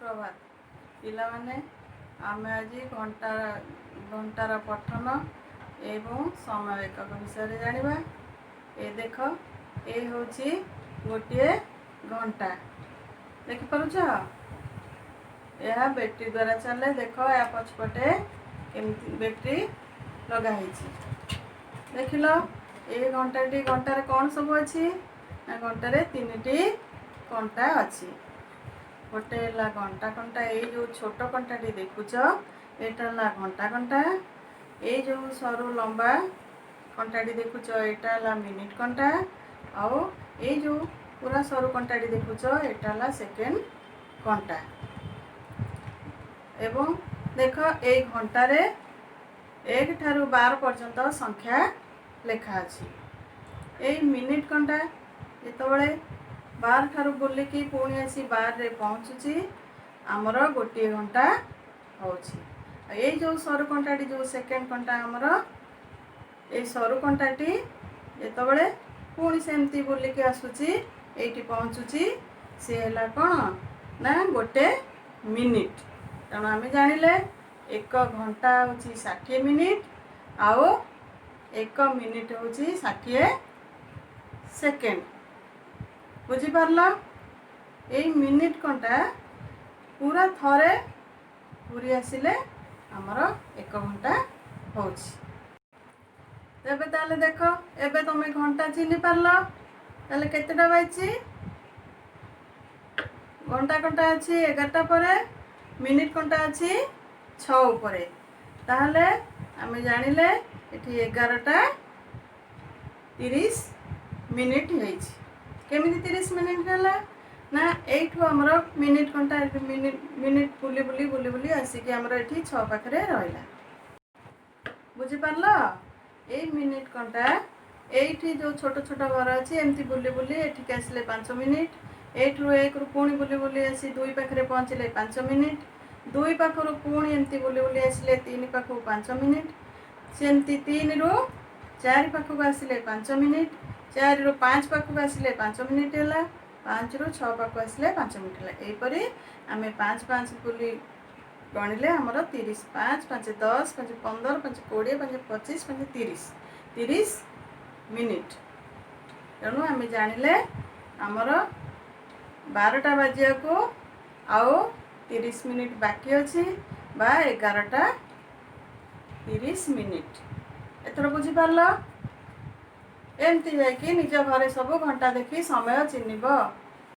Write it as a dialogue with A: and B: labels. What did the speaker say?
A: ସୁପ୍ରଭାତ ପିଲାମାନେ। ଆମେ ଆଜି ଘଣ୍ଟାର ପଠନ ଏବଂ ସମୟ ଏକକ ବିଷୟରେ ଜାଣିବା। ଏ ଦେଖ, ଏ ହେଉଛି ଗୋଟିଏ ଘଣ୍ଟା। ଦେଖିପାରୁଛ? ଏହା ବ୍ୟାଟେରୀ ଦ୍ୱାରା ଚାଲେ। ଦେଖ, ଏହା ପଛପଟେ କେମିତି ବ୍ୟାଟେରୀ ଲଗା ହେଇଛି। ଦେଖିଲ? ଏ ଘଣ୍ଟାରେ କ'ଣ ସବୁ ଅଛି ନା, ଘଣ୍ଟାରେ ତିନିଟି କଣ୍ଟା ଅଛି। ଗୋଟେ ହେଲା ଘଣ୍ଟା କଣ୍ଟା। ଏଇ ଯେଉଁ ଛୋଟ କଣ୍ଟାଟି ଦେଖୁଛ, ଏଇଟା ହେଲା ଘଣ୍ଟା କଣ୍ଟା। ଏଇ ଯେଉଁ ସରୁ ଲମ୍ବା କଣ୍ଟାଟି ଦେଖୁଛ, ଏଇଟା ହେଲା ମିନିଟ୍ କଣ୍ଟା। ଆଉ ଏଇ ଯେଉଁ ପୁରା ସରୁ କଣ୍ଟାଟି ଦେଖୁଛ, ଏଇଟା ହେଲା ସେକେଣ୍ଡ କଣ୍ଟା। ଏବଂ ଦେଖ, ଏଇ ଘଣ୍ଟାରେ 1 ଠାରୁ 12 ପର୍ଯ୍ୟନ୍ତ ସଂଖ୍ୟା ଲେଖା ଅଛି। ଏଇ ମିନିଟ୍ କଣ୍ଟା ଯେତେବେଳେ 12 ଠାରୁ ବୁଲିକି ପୁଣି ଆସି 12ରେ ପହଞ୍ଚୁଛି, ଆମର ଗୋଟିଏ ଘଣ୍ଟା ହେଉଛି। ଆଉ ଏଇ ଯେଉଁ ସରୁ କଣ୍ଟାଟି, ଯେଉଁ ସେକେଣ୍ଡ କଣ୍ଟା ଆମର, ଏଇ ସରୁ କଣ୍ଟାଟି ଯେତେବେଳେ ପୁଣି ସେମିତି ବୁଲିକି ଆସୁଛି, ଏଇଠି ପହଞ୍ଚୁଛି, ସେ ହେଲା କ'ଣ ନା ଗୋଟେ ମିନିଟ୍। ତେଣୁ ଆମେ ଜାଣିଲେ, ଏକ ଘଣ୍ଟା ହେଉଛି 60 ମିନିଟ୍ ଆଉ ଏକ ମିନିଟ୍ ହେଉଛି 60 ସେକେଣ୍ଡ। ବୁଝିପାରିଲ? ଏଇ ମିନିଟ୍ କଣ୍ଟା ପୁରା ଥରେ ପୁରି ଆସିଲେ ଆମର ଏକ ଘଣ୍ଟା ହେଉଛି। ତେବେ ତାହେଲେ ଦେଖ, ଏବେ ତମେ ଘଣ୍ଟା ଚିହ୍ନି ପାରିଲ। ତାହେଲେ କେତେଟା ବାଜିଛି? ଘଣ୍ଟା କଣ୍ଟା ଅଛି 11ଟା ପରେ, ମିନିଟ୍ କଣ୍ଟା ଅଛି 6 ଉପରେ। ତାହେଲେ ଆମେ ଜାଣିଲେ, ଏଠି 11ଟା 30 ମିନିଟ୍ ହେଇଛି। କେମିତି 30 ମିନିଟ୍ ହେଲା ନା, ଏଇଠୁ ଆମର ମିନିଟ୍ କଣ୍ଟା ମିନିଟ୍ ମିନିଟ୍ ବୁଲି ବୁଲି ବୁଲି ବୁଲି ଆସିକି ଆମର ଏଠି 6 ପାଖରେ ରହିଲା। ବୁଝିପାରିଲ? ଏଇ ମିନିଟ୍ କଣ୍ଟା ଏଇଠି ଯେଉଁ ଛୋଟ ଛୋଟ ଘର ଅଛି, ଏମିତି ବୁଲି ବୁଲି ଏଠିକି ଆସିଲେ 5 ମିନିଟ୍। ଏଇଠୁ 1ରୁ ପୁଣି ବୁଲି ବୁଲି ଆସି 2 ପାଖରେ ପହଞ୍ଚିଲେ 5 ମିନିଟ୍। 2 ପାଖରୁ ପୁଣି ଏମିତି ବୁଲି ବୁଲି ଆସିଲେ 3 ପାଖକୁ 5 ମିନିଟ୍। ସେମିତି 3ରୁ 4 ପାଖକୁ ଆସିଲେ 5 ମିନିଟ୍। 4ରୁ 5 ପାଖକୁ ଆସିଲେ 5 ମିନିଟ୍ ହେଲା। 5ରୁ 6 ପାଖକୁ ଆସିଲେ 5 ମିନିଟ୍ ହେଲା। ଏହିପରି ଆମେ 5 5 ବୁଲି ଗଣିଲେ ଆମର 30। 5 5 10, 5 15, 5 20, 5 25, 5 30, 30 ମିନିଟ୍। ତେଣୁ ଆମେ ଜାଣିଲେ, ଆମର 12ଟା ବାଜିବାକୁ ଆଉ 30 ମିନିଟ୍ ବାକି ଅଛି ବା 11ଟା 30 ମିନିଟ୍। ଏଥର ବୁଝିପାରିଲ? ଏମିତି ଯାଇକି ନିଜ ଘରେ ସବୁ ଘଣ୍ଟା ଦେଖି ସମୟ ଚିହ୍ନିବ।